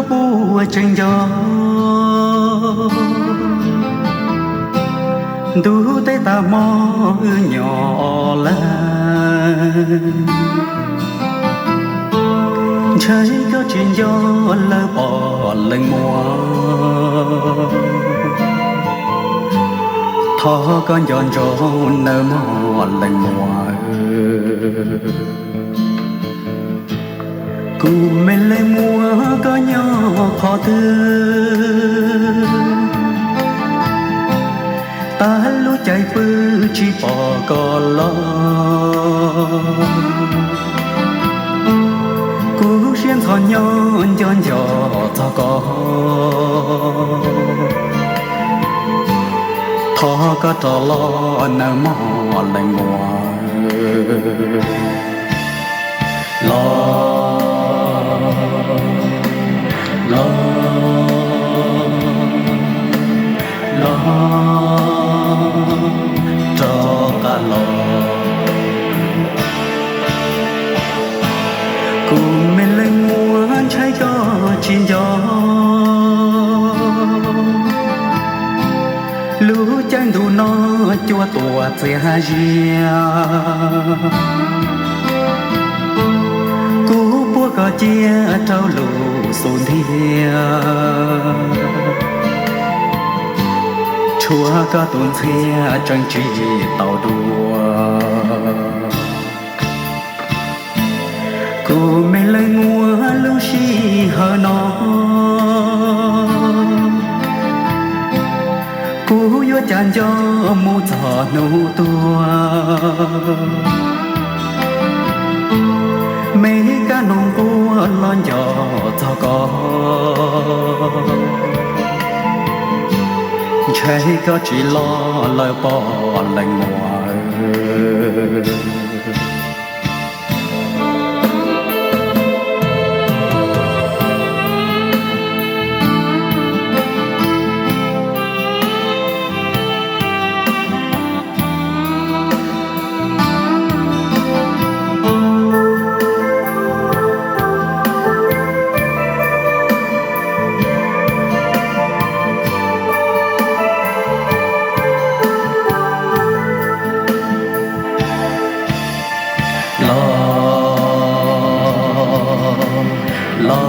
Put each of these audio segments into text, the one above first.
puas tseem nco, ntuj teb tas hmo wb nyob lawm. Ntshai koj tsis nco lawv pom leej muam, thov koj nco ntsoov nawb mog leej muam. Kuv me leej muam koj nyob qhov twg, tag lub caij pw tsis pom koj los. Kuv siab ntxhov nyob nco nco txog koj, thov koj rov los nawb mog leej muam. Los, los, los rov qab los. Kuv me leej muam ntshai koj tsis nco, lub caij ntuj no cua tuaj txias zias. Kuv puab koj cia rau lub xub ntiag, tshuav koj tus ntxhiab tseem tsis tau dua. Kuv me leej muam lub sij hawm no, kuv yuav cas nco mus txog hnub tuag. Me kab noog quaj los nco txog koj, ntshai koj tsis los lawm poj leej muam. Los, los,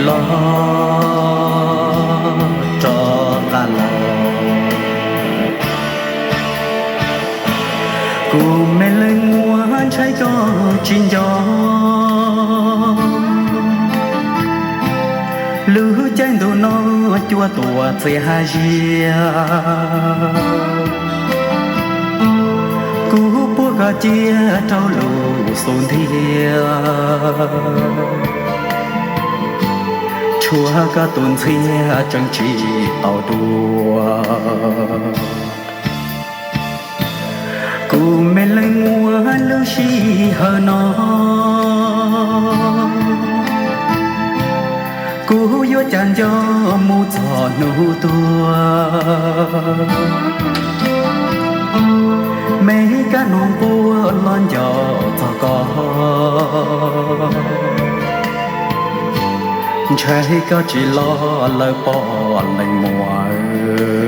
los rov qab los. Kuv me leej muam ntshai koj tsis nco, lub caij ntuj no cua tuaj txias zias. Kuv puab koj cia rau lub xub ntiag, tshuav koj tus ntxhiab tseem tsis tau dua. Kuv me leej muam lub sij hawm no, kuv yuav cas nco mus txog hnub tuag. Me kab noog quaj los nco txog koj, ntshai koj tsis los lawm poj leej muam.